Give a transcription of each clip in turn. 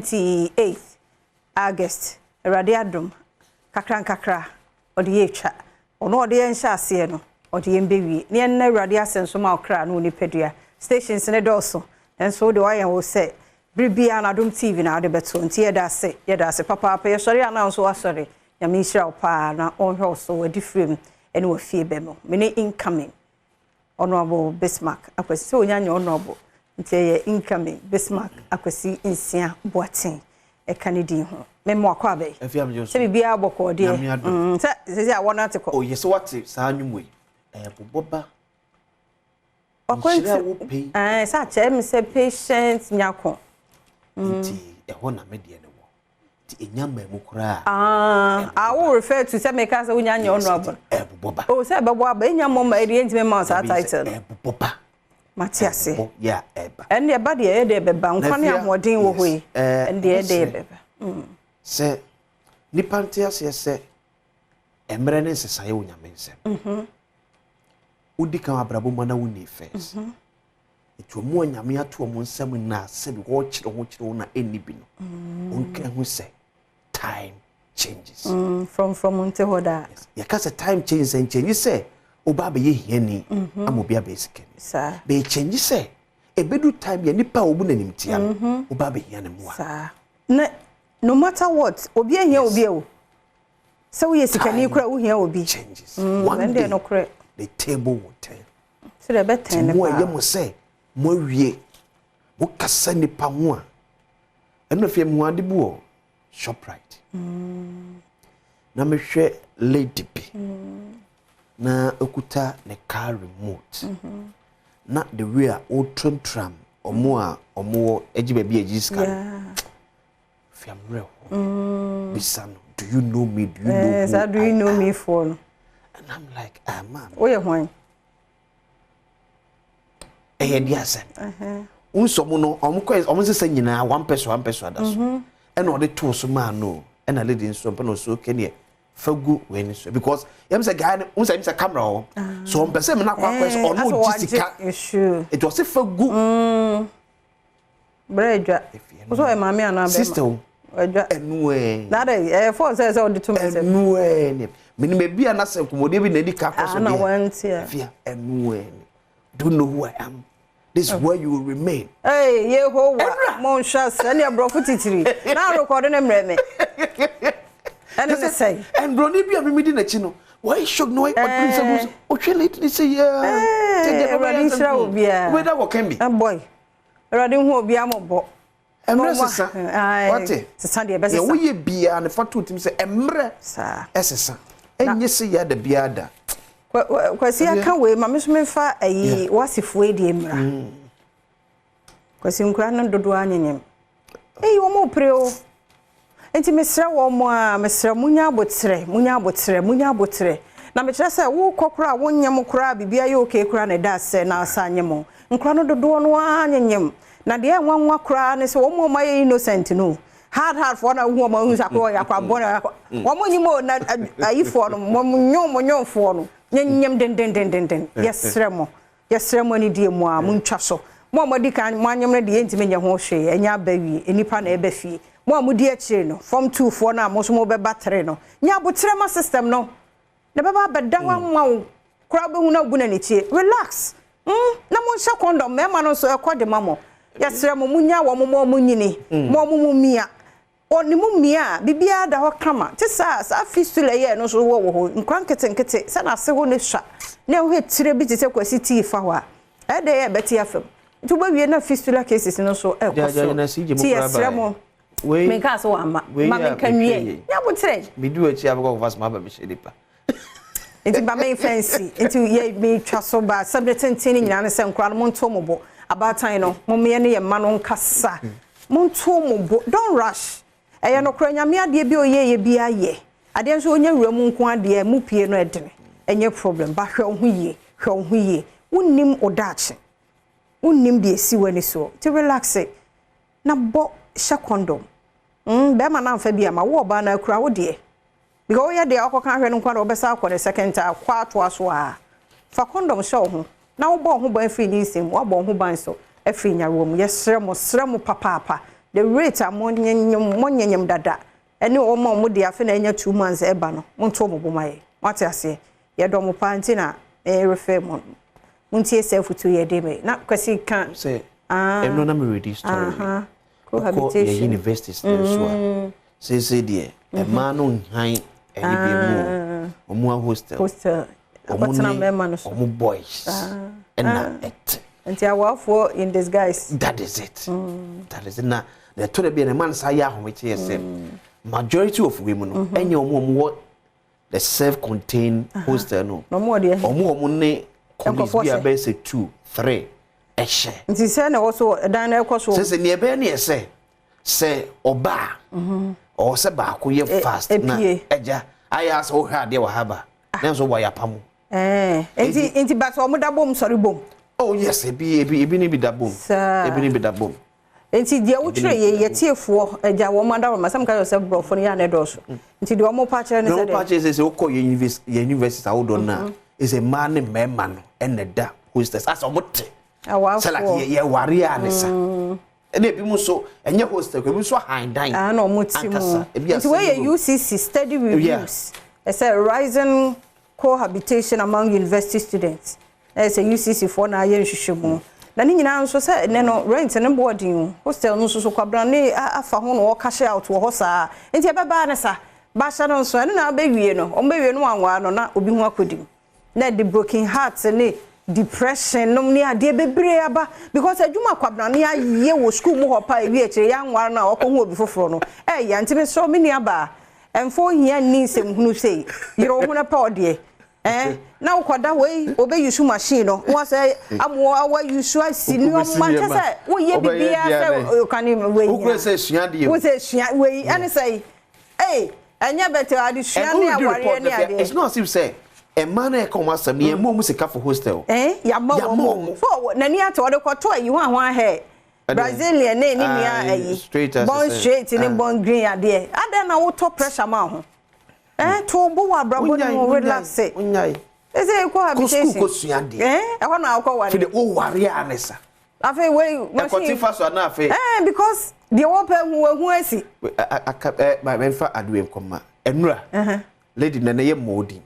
28 August, Awurade adom, kakra nkakra ɔde yɛ atwa. Ɔno ɔde yɛn hyɛ aseɛ no, ɔde yɛn bɛwie. Ne yɛn na Awurade asɛ nso ma ɔkra ne onipadua. Stations ne dɔɔso, nso wode wayɛ wo sɛ biribiara na Adom TV na wode bɛto. Nti yɛda ase, yɛda ase papaapa. Yɛsɔre anaa nso wasɔre. Nyame nhyira wo paa na ɔnhwɛ wo so wadi firim ɛne wafie bɛ mu. Me ne incoming Honorable Bismarck Akwasi, sɛ onya nyɛ honorable nti ɛyɛ incoming Bismarck Akwasi Nsia Boateng ɛka ne din ho. Memmɔ akɔ abɛyi. Sɛ biribiara bɔkɔɔ deɛ. Sɛ sɛ a wɔn ate kɔ. Oyɛ sɛ wate saa nnwom yi. Ɛyɛ bobɔ ba. Nhyira wo pɛ. Ɛɛ sɛ akyerɛ mi sɛ patient nyako. Nti ɛhɔ na me deɛ ne wɔ. Nti enya mmaa mu koraa. Ah, I will refer to sɛ meka sɛ wonya nyɛ honorable. Ɛbobɔ ba. Oh, sɛ ɛbɛbɔ aba enya mmɔ ma ɛdeɛ ntumi ma saa title no. Ɛbobɔ ba. Mate ase. Ɛbobɔ yɛ a ɛba. Ɛnde ɛba deɛ ɛyɛ deɛ ɛbɛba nkwa ne ahoɔden wɔ hɔ yi. Ɛnde ɛyɛ deɛ ɛbɛba. Sɛ nipa nte aseɛ sɛ mmerɛ ne nsesaeɛ wɔ Nyame nsɛm. Wodi kan abrabɔ mu na wonni first. Nti ɔmo a Nyame ato ɔmo nsɛm na sɛbi wɔkyerɛ ho kyerɛ ho na ɛnni bi no. Ɔnka ho sɛ time changes. From nte hɔ daa. Yɛka sɛ time changes, nkyɛnyi sɛ ɔba abɛyɛ hiani ama obi abɛyɛ sikani. Saa. Bɛyɛ change sɛ ebedu time yɛ nipa a obu n'anim tia no, ɔba abɛhia ne mmoa. Saa. Na no matter what, obi ahia obi o. Sɛ woyɛ sikani kora wohia obi. Changes. One day nokorɛ. The table will turn. Sɛ ɛbɛtɛn ne mo a ɛyɛ paa. Mo sɛ mo awie mo kasa nipa ho a, ɛno afei mo ade bi wɔ Shoprite na mehwɛ lady bi na okuta ne car remote na the way a ɔretramtram ɔmo a ɔmo wɔ agye baabi a agye sika no, fiamrɛ hɔ bisa no, "Do you know me? Do you know who Saa do you I know am?" me for no. And I'm like, "Ah, man." Woyɛ hwan? Ɛyɛ di asɛm nsɔm no, ɔmo kɔ ɔmo sesa nyinaa 1 pesewa 1 pesewa da so, ɛna ɔde too so maa no, ɛna lady nso mpɛ na ɔso kɛneɛ fa gu wei ni so because yɛm sɛ guy no n sɛ yɛm sɛ camera wɔ so, ɔmpɛ sɛ mena akɔ sɛ ɔno gye sika etu ɔsɛ fa gu. Brɛ adwa. Wo sɛ ɔyɛ maame anaa bɛrima? Sister o. Adwa. Ɛnu ɛɛ. Na de ɛyɛ fɔ sɛ ɔde to mi nsɛm. Ɛnu ɛɛ ne menim ebi a na sɛ nkɔmɔdeɛ bi na edi ka kɔ so. Na deɛ wɔnte a. Fia ɛnu ɛɛ ne, "Do you know who I am? This is where you will remain." Ee, Yehowa. Ɛnura. Mo nhwɛ sɛ ne aborɔfo titiri na arokɔde ne mmerɛ me ɛne ne sɛn. Ɛnbroni bi a mimi di n'akyi no, wɔyɛ shock na wɔyɛ ɔdun sɛ ɔhwɛ ɔhwɛ lady ni sɛ yɛɛ. Awurade nhyira wo biara. Wobɛda wɔ kɛn bi. Boy, Awurade hu obiara mɔbɔ. Mmerɛ sesa, wate? Sesa deɛ deɛ ɛbɛsesa. Woyɛ biara ne fa to tim sɛ mmerɛ saa ɛsesa, ɛnyɛ sɛ yɛ ada biara da. Kwasi aka wei ma me so memfa ayi wasefoɔ yi deɛ mmra. Kwasi, nkura no dodoɔ anyenyem eyi wɔn mo pere o, nti mesrɛ wɔn mo a mesrɛ munya abotrɛ, munya abotrɛ, munya abotrɛ. Na mekyerɛ sɛ wokɔ koraa a wonyem koraa, biribi ayɛ okay koraa na ɛda asɛ na asa anyem nkora no dodoɔ no ara nyenyem. Na deɛ ɛnwanwa koraa ne sɛ wɔn a wɔayɛ innocent no, hard hard foɔ na wohu wɔn ahu sɛ akɔ yɛ akɔ abɔ wɔn nyim o, na ayifoɔ no wɔn nyom nyomfoɔ no nyenyem dendendendenden. Yɛsrɛ mo, yɛsrɛ mo anidie mu a montwa so. Mo a modi kan mo anyem no deɛ, yɛntumi nyɛ ho hwee, ɛnyɛ aba wie nnipa na ɛbɛ fie. Mo a modi akyire no, form two foɔ no a mo nso mobɛba three no, nyɛ abotrɛ ma system no na bɛba abɛda hɔ ama wo koraa wobɛhu na wobu n'ani tie. Relax, na monhyɛ condom. Mmarima no nso ɛkɔ de ma mo. Yɛsrɛ mo, munya wɔn mo mo nyini mo mo mu mia ɔne mu mia a biribiara da hɔ kama te saa saa fistula yɛ no nso wɔ hɔ. Nkora nketenkete sɛ n'ase hɔ ne sua na ɛhɔ etire bi te sɛ Kwasi tii fa hɔ a ɛdɛ yɛ ɛbɛte afam, nti wobɛwie na fistula cases no nso ɛkɔ so. Ti yɛsrɛ mo, menka sɛ wama ma menka nwie, nyabotrɛ. Medi w'akyi abɛkɔ kɔfa soma aba bɛhyɛ nipa. Nti ba memfa nsi nti yɛ metwa so ba sɛm de tenten no nyinaa ne sɛ nkora no monto mo bo. Abaatan no mommeyɛ ne yɛ mma no nkasa, monto mo bo, don't rush. Ɛyɛ nokorɛ, Nyame adeɛ bi a ɔyɛyɛ bi ayɛ adeɛ nso ɔnya wura mu nko adeɛ mu pie no ɛdene, ɛnyɛ problem ba. Hwɛ wo ho yie, hwɛ wo ho yie. Wonnim wo daakye, wonnim deɛ ɛsi w'ani soɔ, nti relax na bɔ hyɛ condom. Bɛrima no amfa bi ama wo, ɔbaa no akura wo deɛ because woyɛ deɛ ɔkɔka ahwɛ no nko na wɔbɛsa akɔ ne second time kɔ atoa so a, fa condom hyɛ wo ho na wobɔ wo ho ban firi nyinsɛn mu, woabɔ wo ho ban so afiri nyarewa mu. Yɛsrɛ mo, srɛ mo papaapa. The rate a monyenyem monyenyem dada ɛne wɔn a wɔde afe na ɛnya 2 months ɛba no, monto mo bo ma yɛ. Moate aseɛ? Yɛdɔ mo paa nti na ɛrefɛ mo. Montie sɛ afotuo yɛde me na Kwasi ka. Sɛ ɛno na meredi story bi. Wokɔ yɛ universities no nso a, seesei deɛ mmaa no nhan ɛne bi mu o. Ɔmo a hostel. Hostel. Ɔmo akɔtena ne mmarima no so. Ɔmo boys ɛna ɛte. Nti awafoɔ in disguise. That is it, that is it. Na ɛtɔ da bi a na ɛma no saa yɛ ahomete yɛ sɛ majority of wei mu no ɛnyɛ ɔmo a ɔmo wɔ the self-contained hostel no. Na ɔmo wɔ deɛ? Ɔmo a ɔmo ne colleagues Nkurɔfoɔ bi a hyɛ. bɛyɛ sɛ two, three ɛhyɛ. Nti sɛ na ɛwɔ so ɛdan no ɛkɔ so. Sɛ nea ɛbɛyɛ ne yɛ sɛ ɔbaa ɔwɔ sɛ baako yɛ fast na epie. ɛgya ayɛ asɛ wohwɛ adeɛ wɔ ha ba na nso wɔ yapa mu. Ɛɛ, nti but ɔmo da bom sɔre bom? Oh yes, ebi ne bi da bom. Saa. Ebi ne bi da bom. Nti deɛ wokyerɛ yɛ yɛtiefoɔ agya wɔn adawɔ masɛm ka kyerɛ sɛ borɔfo no yɛ a na ɛdɔɔso, nti deɛ ɔmo pa kyerɛ ne Na sɛ wɔpa deɛ kyerɛ sɛ wokɔ yɛ university ahodoɔ no a, ɛsɛ mmaa ne mmarima no ɛna da hostels asɛ ɔmo te sɛ like awafoɔ yɛware a ne sa, ɛna ebi mu nso ɛnyɛ hostel, ebi nso ahan dan. Ah, na ɔmo ti mu. Ankasa ebi Nti wei yɛ asɛm UCC study reviews ɛsɛ rising cohabitation among university students. Ɛyɛ sɛ UCC foɔ na ayɛ nhwehwɛmu na ne nyinaa nso sɛ ɛnɛ no rent ne boarding o, hostel no nso so kwabena ne afa ho na wɔka hyɛ out wɔ hɔ saa. Nti ɛbɛbaa ne sa bahyɛ no nso ɛno na abɛwie no, ɔmo bɛwie no wanwaa no na obi ho akɔdim na ɛde broken heart ne depression nom ne adeɛ bebree aba, because adwuma kwabena ne ayɛ wɔ school mu hɔ pa ewi akyire yɛanware no a ɔkɔhu obi foforɔ no ɛyɛ. Nti mesrɛ me nua baa, ɛmfa ohia nni nsɛmhunu sei. Yerɛ wo ho no pɛ ɔdeɛ na wokɔda wei obɛuse machine no na wasɛ amoa wause asi nneɔma kyɛ sɛ woyɛ biribiara sɛ kane wei. Wokura sɛ sua deɛ. Wo sɛ sua wei ɛne sɛ ei ɛnyɛ bɛtɛ adesua ne awareɛ ne adeɛ. It's not as if sɛ mmaa no ɛka wɔn asɛm no, yɛn mma wɔn sika for hostel. Yamma Yamma wɔn wɔn. So n'ani ate ɔde kɔtɔ ayi ho ahoa hɛ Brazilian ne nua Aye, ayi straight as bone I say. straight ne Ah. bone green adeɛ adan na wotɔ pressure ma ho to bo wɔ abrabɔ ne mu, relax. Wonyae. Ɛsɛ Kɔ cohabitation. school kɔ sua adeɛ. Ɛhɔ na akɔ ware. Fi de woware a ne sa. Afei wei ɛkɔte fa so ana afei. Because deɛ wɔpɛ hu ehu asi. Aka ma mɛmfa adeɛ nkɔma ɛnura lady na ne yɛ mɔɔdi.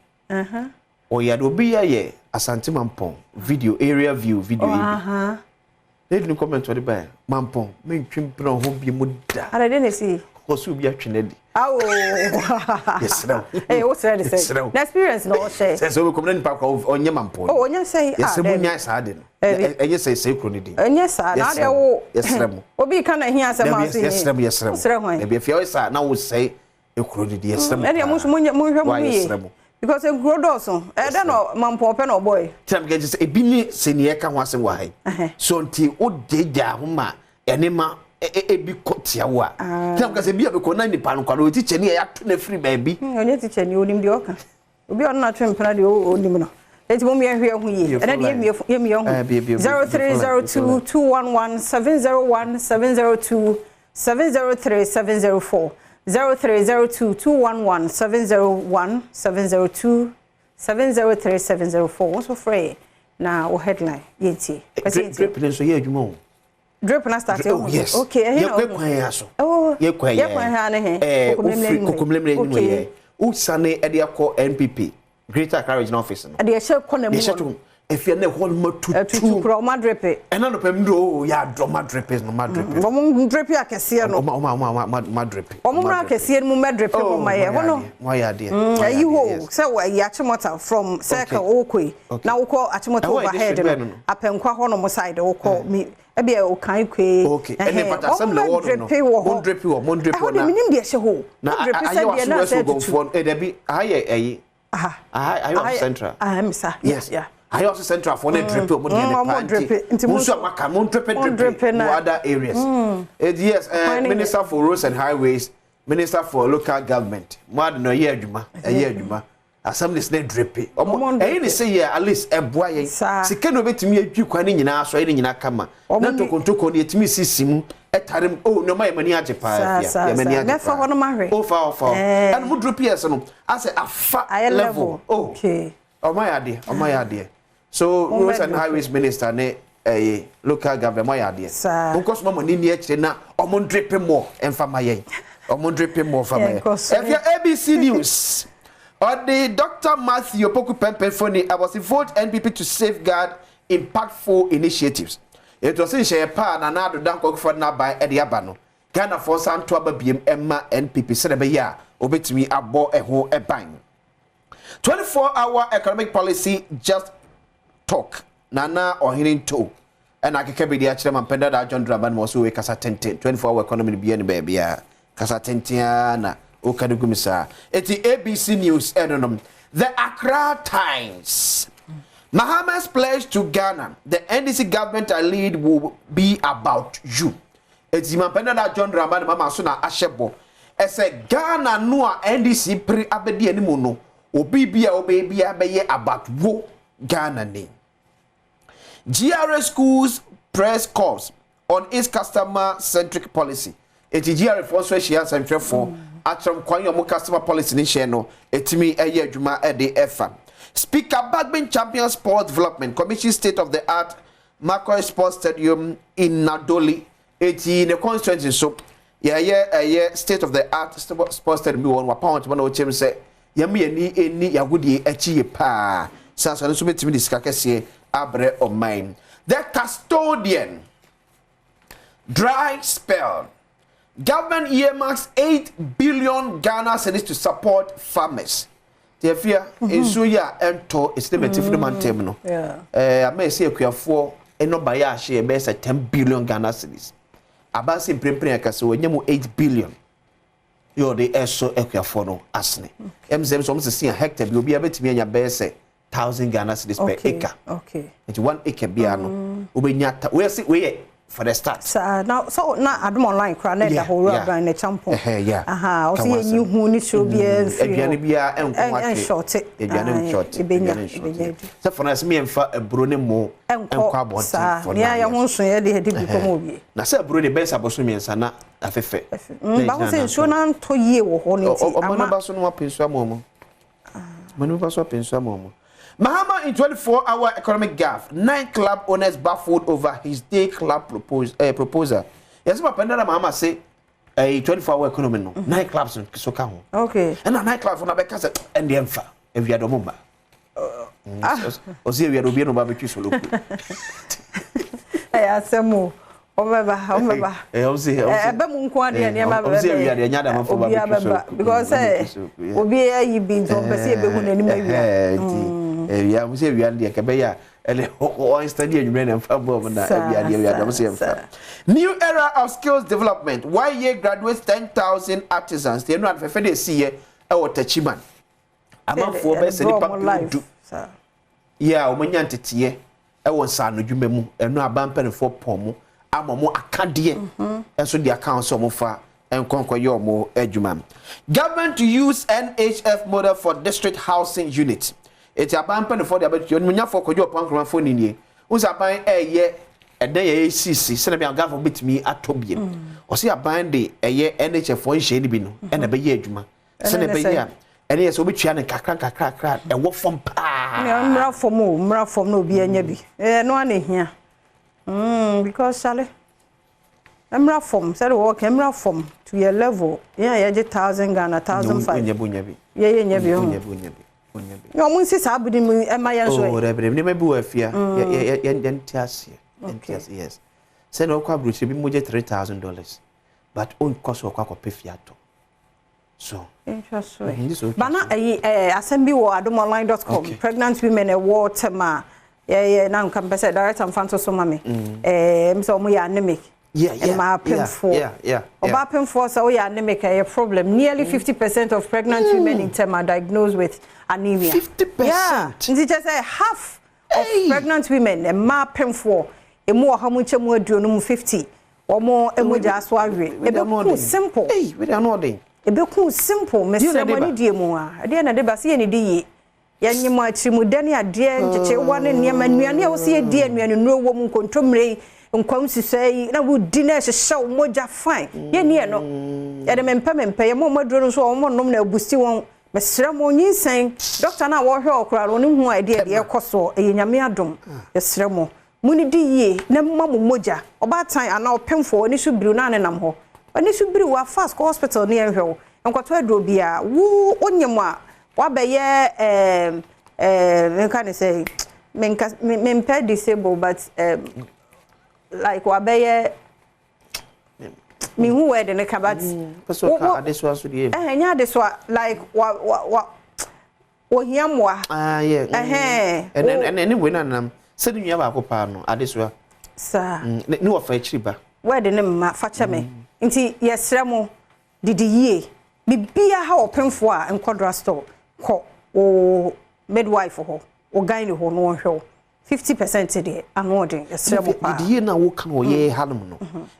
Ɔyɛ ade obi yɛ yɛ Asante Mampɔn video, area view video yi bi. Lady no comment ɔde ba yɛ Mampɔn mentwe mpena ho bi mu da. Adade na esi. Ɔsɛ obi atwe n'adi. Awo. Yɛsrɛ wo. Wo srɛ de sɛ. Yɛsrɛ wo. Na experience na ɔhyɛ. Sɛ wobɛkɔm na nipa kora ɔnyɛ Mampɔn. Oh, ɔnyɛ sɛ ah. Yɛsrɛ mu Dɛbi. nyae saa de no. Ɛbi. Ɛnyɛ sɛ kuro no din. Ɛnyɛ saa na Yɛsrɛ adeɛ mo. wo. Yɛsrɛ mo. Obi ka na hia asɛm Dabi, a so. yɛsrɛ mo, yɛsrɛ mo. Wosrɛ hwan? Dabi, afei ɔyɛ saa na wosɛe ekuro no din, yɛsrɛ mo. Ɛdeɛ mo nso monyɛ monhwɛ mo Wa, ho yie. yɛsrɛ mo. Because nkuro dɔɔso. Ɛdɛ na Mampɔn pɛ na ɔbɔe. Tẹnam kɛ sɛ ebi ne sɛ nea ɛka ho asɛm wɔ ha yi so, nti o gyegya ho ma ɛne ma ebi kɔ tia wo a, tẹnam kɛ sɛ ebi a bɛkɔ na nipa no kwa no o ti kyɛ ne yɛ ato na firi baabi. Ɔnyɛ teacher ni, onim deɛ ɔka. Obi a ɔno na atwe mpena deɛ onim no. Enti mo yɛnhwɛ ho yie. Bie Ɛnɛ deɛ phone line. yɛmmie ho. Eh, bie, bie, bie, 0302 211 701 702 703 704, 0302 211 701 702 703 704. Wɔn nso frɛ na wɔ headline yɛntie. Kwasi, yɛntie. Drip ne nso yɛ adwuma o. Drip na start. Oh yes. Okay, ɛhe na yɛ ɔhu? kwan ya so. Oh, yɛ kwan yɛ kwan ha ne he? Wofiri Kokomlemle Kokomlemle anim. yɛ wosane ɛde akɔ NPP Greater Accra Regional Office no. Ɛde ɛhyɛ kɔ na mu yɛhyɛ hɔ no. to efia na ɛhɔ no ma Ɛtutu tutu. kura ɔma drip. Ɛna no pɛm do o yɛ adɔ ma drip no ma drip. Wɔn drip akɛseɛ no. Ɔma ɔma drip. Wɔn mmra akɛseɛ no mu mɛ drip hɔ ma yɛ hɔ no. Mo ayɛ adeɛ. Ɛyi hɔ sɛ wɔyi Achimota from circle wokɔ yi na wokɔ Achimota Ɛhɔ yɛ overhead district bɛn no no? Apɛnkwa hɔ nom side wokɔ mi ebi a okan kwe. Okay, ɛne pata assembly wɔ no no. Mo drip wɔ, mo drip ɛhɔ wɔ de na. minim deɛ ɛhyɛ hɔ. Na mo drip ayɛ sɛ wɔ deɛ na so sɛ wɔ tutu. gɔnfoɔ no dabi, aha yɛ ɛyi. Aha. Aha ayɛ wɔ central. Ah, misa. Yes. Ayɛ wɔ central foɔ ne drip ɔmo deɛ ne ɔmo pa drip. Nti nti mo mo nso nso- a maka mo drip mo drip drip na- mo other areas. Yes, Kwan ne Minister for Roads and Highways, Minister for Local Government, mo ade no ɛyɛ adwuma, ɛyɛ adwuma. Assemblies ne drip. Ɔmo Ɔmo drip. ɛyɛ ne sɛ yɛ at least ɛboa yɛn. Saa. Sika na obetumi atwi kwan ne nyinaa so ɛyɛ ne nyinaa kama. Ɔmo Na ntokontoko no yɛtumi sisi mu ɛtare mu. Oh, nneɛma yɛ mani agye paa. Saa, Fia. saa, Yɛ mani saa. agye Mɛfa paa. hɔ no mahwɛ. Oh, fa hɔ, fa hɔ. Ɛna mo drip yɛ sɛ no asɛ afa Ayɛ level. level. Oh. Okay. Ɔmo ayɛ adeɛ, ɔmo ayɛ adeɛ. So Mo Roads and bɛ Highways Minister ne Ɛyɛ local government, mo ayɛ adeɛ. Saa. Monkɔ so ma mo ani nni akyire na ɔmo ndripe more ɛmfa ma yɛn. Ɔmo ndripe more mfa ma yɛn. Yɛnkɔ so. Ɛfia, ABC News ɔde Dr Matthew Opoku Prempeh foni ɛwɔ se "Vote NPP to safeguard impactful initiatives". Ètò ɔsi nhyɛn paa na Nana Addo Dankwa Akufo-Addo n'aban ɛde aba no, Ghanafoɔ nsa nto aba biem ɛma NPP sɛdeɛ ɛbɛyɛ a obetumi abɔ ɛho ɛban. 24 hour economic policy just talk, Nana Ɔhene Nto ɛna akeka bi de akyerɛ ma mpɛn dada John Dramani ma ɔsɛ wei kasa tenten. 24 hour economy no bia ne baabia kasa tenten ara na ɔka no gu mu saa. Eti ABC News ɛno nom. The Accra Times: "Mahama's pledge to Ghana, the NDC government I lead will be about you." Eti mampɛn dada John Dramani Mahama so na ahyɛ bɔ ɛsɛ Ghana no a NDC pere abɛdi anim no, obi bi a ɔbɛyɛ bi abɛyɛ about wo Ghana ni. GRA schools press corps on its customer centric policy. Eti GRA foɔ nso ahyia nsɛntwerɛfoɔ akyerɛm kwan yɛ ɔmo customer policy ne hyɛn no etimi ɛyɛ adwuma ɛde ɛfa. Speaker Bagbin champion sports development, commission state of the art Markoe Sports Stadium in Nadoli. Eti ne constituency nso yɛyɛ ɛyɛ state of the art sports stadium bi wɔ no wapa wɔn ntoma na wɔkyɛm sɛ yɛn yɛn ni eni yagodie akyi yie paa sanso no nso bɛtumi de sika kɛseɛ abrɛ ɔman. The Custodian: "Dry spell, government earmarks 8 billion Ghana cedis to support farmers." Tiɛfia, nsuo yi a ɛntɔ esi ne mɛtifi ne mantam no, ama esi akuafoɔ ɛnɔba yɛ ahyɛ ɛbɛyɛ sɛ 10 billion Ghana cedis. Abansi mprempren akasɛ wɔnyɛ mu 8 billion yɛ ɔde ɛsɔ akuafoɔ no asene. Ɛm sɛ ɔmo sisi a hectare bi, obiara bɛtumi anya bɛyɛ sɛ 1,000 Ghana cedis per acre. Nti 1 acre biara no wobɛnya ta wei sɛ wei yɛ for the start. Saa na so na Adom Online kora na ɛda hɔ, Owura Brian ne Champon. Aha, ɔsɛ yɛnyi hu ne suro biara mfiri hɔ. Aduane biara ɛnko atwe. Ɛnshort. Aduane nshort. Ebenya ebenya di. Sɛ fɔnɔ ɛsɛ mi yɛmfa aburo ne mo ɛnkɔ abɔnten. Saa for nea now, yɛ ho nso yɛ de yɛde bi kɔm owie. Na sɛ aburo de bɛyɛ sɛ abosom 3 na afɛfɛ. Bawo sɛ nsuo no antɔ yie wɔ hɔ no nti ɔmo no ama ba so no wapɛ nsuo ama ɔmo. Ɔmo no ba so apɛ nsuo ama ɔmo. Mahama in 24 hour economic gaffe, nine club owners baffled over his day club proposal. Yɛsɛ papa ndara Mahama se 24 hour economy no, nine clubs so ka ho. Ɛna nine clubs no abɛka sɛ ɛndeɛ mfa awia dɔm mba. Ɔsi awia dɔ obi na ɔba bɛtwi solo. Ɛyɛ asɛm o, ɔbɛba, ɔbɛba. Ɔsi ɛbɛ mu nko adeɛ nneɛma ɔsi awia deɛ nya dama fo ba obiara bɛtwi bɛba solo. Because sɛ obi ayi bi nti ɔmpɛ sɛ yɛbɛhu n'anim awia. Nti awia mo sɛ awia no deɛ kɛbɛyɛ a ɛnɛ ɔn study adwuma na mfa bɔ ɔmo na awia deɛ awia deɛ ɔmo sɛ yɛmfa. New era of skills development, YEA graduates 10,000 artisans. Deɛ no ade fɛfɛ de esi yɛ ɛwɔ Techiman, amanfoɔ bɛyɛ sɛ nipa 10,000 yɛ a wɔn anya nteteɛ ɛwɔ nsaano mu. Ɛno aban mpanimfoɔ pɔn mu ama wɔn akadeɛ ɛnso de aka ho sɛ wɔn fa nkɔnkɔ yɛ wɔn adwuma. Government to use NHF model for district housing unit. Eti aban mpanimfoɔ de abɛtutu onimnyafo Kɔdwo Ɔpɔn nkurɔfoɔ ni nie n sɛ aban ɛɛyɛ ɛdan yɛ esisi sɛnɛ bi aganfo betumi atɔ biem. Ɔsi aban de ɛyɛ NHF foɔ nhyɛn no bi no ɛna ɛbɛyɛ adwuma sɛnɛ ne ɛbɛyɛ sɛ? A ɛne yɛ sɛ wobɛtua ne nkakra nkakra nkakra ɛwɔ fam paa. Nea mmra fam o, mmra fam na obi anya bi. Ɛno ana ehia because sale mmra fam sɛde wɔka mmra fam to your level, yɛn a yɛgye 1,000 Ghana, 1,500. Wonya bi, wonya bi. Yɛyɛ nya bi ho. Wonya bi, wonya bi, wonya bi. Na ɔmo nsi saa abodi mu ɛma yɛn nso Oh, ɛ. dɛbi dɛbi, nneɛma bi wɔ afia yɛ yɛ yɛn te aseɛ, yɛn te aseɛ, yes. Sɛnea ɔkɔ aburokyire bi mo gye $3,000 but ɔnkɔ so ɔkɔ akɔpɛ fie atɔ so. Ntwa so ɛ. Nti sɛ otwa Bana ɛyi asɛm bi wɔ adomonline.com. Pregnant women ɛwɔ tɛm a yɛyɛ na nka mpɛ sɛ director mfa nto so ma me m sɛ ɔmo yɛ anemic. Mmaa pemfoɔ, ɔbaa pemfoɔ sɛ woyɛ anemic, ɛyɛ problem. Nearly 50% of pregnant women in Tema are diagnosed with anemia. 50%? Yeah, nti kyerɛ sɛ half of Hey! pregnant women, mmaa pemfoɔ emu 150 mu 50, wɔn mogya so awe. Ebeku simple. Hey, wei de ano ɔden. Ebeku simple. Deɛ na Mesrɛ ɛde mo ba? ani die mu a ɛdeɛ na ɛde ba sɛ yɛ ne di yie, yɛnyim akyirimuda ne adeɛ nkyekyewa ne nneɛma nnuane a wɔsi yɛdi, anuane nnuro wɔ mu, nkontommire yi, nkwan sisɛ yi na wodi na ɛhyehyɛ wo mogya fine. Yɛnni yɛ no yɛde mempɛ mempɛ yɛ mo ɔmo aduro no nso a wɔn nom na abusi wɔn. Mesrɛ mo, nyinsɛn dɔkta no a wɔhwɛ ɔkora no ɔne hu a ɛdeɛ deɛ ɛkɔ soɔ ɛyɛ Nyame adom. Yɛsrɛ mo. Monidi yie na mma mo mogya. Ɔbaatan anaa ɔpemfoɔ w'ani so biriw na anenam hɔ. W'ani so biriw a, fast kɔ hospital na yɛnhwɛ wo. Nkɔtɔ aduro biara. Wo wonyem a, woabɛyɛ ɛɛm ɛɛm menka ne sɛ menka mempɛ disable but ɛɛm like wabɛyɛ mehu word ne ka but. Pɛ sɛ ɔka adesoa so deɛ. Ɛhɛn nyɛ adesoa like wa wa wa Ohia mmoa. Ah, yeah. Ɛhɛn. Ɛnɛ ɛnɛ ɛne wei na nam sɛ ne nua baako paa no adesoa. Saa. Ne ne wɔfa akyiri ba. Word ne mma fa kyɛ me. Nti yɛsrɛ mo didi yie. Biribiara ha ɔpemfoɔ a nkɔ drug store kɔ wo midwife hɔ wo gyne hɔ na wɔnhwɛ wo. 50% deɛ ano ɔden yɛsrɛ mo paa. Didi yie no a woka no wɔ yɛn hanom no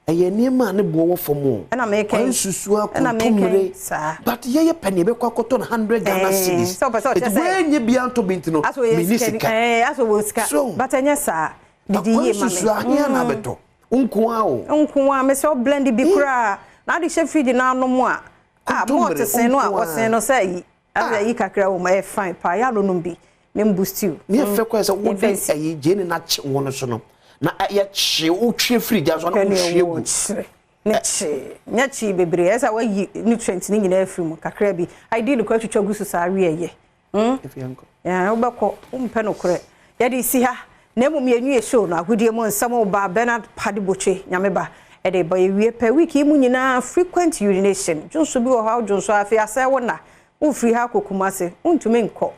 ɛyɛ nneɛma a ne boɔ wɔ fam o. Ɛna meka yi. Kwan susua Ɛna meka yi kontommire. saa. But yɛyɛ pɛ ne yɛbɛkɔ akɔtɔ no 100 Ghana Ɛɛ cedis. sɛ ɔpɛ sɛ ɔkyerɛ Eti sɛ woanyɛ bi antɔ bi nti no asɛ ɔyɛ menni sikani sika. ɛɛ asɛ ɔwɔ sika So but ɛnyɛ saa. Didi akwan yie ma me. susua ahea na abɛtɔ wo nko ara o. Wo nko ara mesɛ wo blend bi koraa na ade hyɛ fridge na anom a ah malt Kontommire sen wo no a nko wɔsen ara. no sɛ ayi asɛ Ah. ayi kakra wɔ mu ɛyɛ fine paa yɛ anonom bi. Ne mbu stew. Ne ɛfɛ kɔɛ sɛ wode Yɛmfa nsi. ɛyi gyeene no akye ngo no so no na ɛyɛ kye wotwe firi gya so na Hwɛ nea wohwie ɛwɔ gu. kyerɛ ne kyee nyɛ kyee bebree ɛsɛ sɛ wayi nutrient ne nyinaa afiri mu kakra bi ideally kora twitwa gu so saa wie ɛyɛ hmm Efi yɛnkɔ. Yeah, wobɛkɔ wompɛ nokorɛ yɛde si ha na mmom yɛnwie show no agodie mu nsɛm ba Bernard Padi Botwe nyame ba ɛde ba yɛwie pɛ week yi mu nyinaa frequent urination dwonso bi wɔ hɔ a wodwonso afei asɛe wo nna wofiri ha akɔ Kumase wontumi nkɔ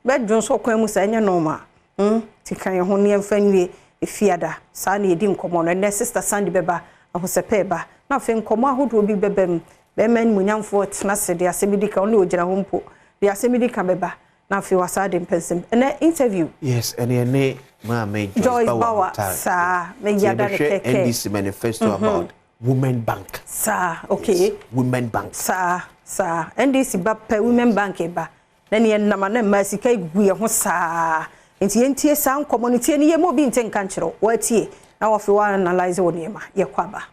Bɛdwonsɔ kwan mu saa ɛnyɛ normal hmm nti ka yɛn ho na yɛmfa nwie Efiada saa na yɛdi nkɔmmɔ no ɛnnɛ sister Sandy bɛba ahosɛpɛ reba na afei nkɔmmɔ ahodoɔ bi bɛba mu bɛrima animuonyamfoɔ tena ase de asɛm di ka ɔno deɛ ɔgyina hɔ mpo de asɛm di ka bɛba na afei wasan de mpɛnsɛm ɛnnɛ interview Yes, ɛne ɛne maame Joyce Joyce Bawa Bawa Muntari. saa Nti meyada no yɛbɛhwɛ kɛkɛ NDC manifesto about Women Bank. saa okay Yes, Women Bank. saa saa NDC ba pɛ Women Bank ba Na nea ɛnam a na mmaa sika gu yɛn ho saa. Nti yɛntie saa nkɔmmɔ no. Tie no yie ma obi nte nka nkyerɛ wo. Woatie na wafei wo analyse wo nneɛma. Yɛkɔ aba.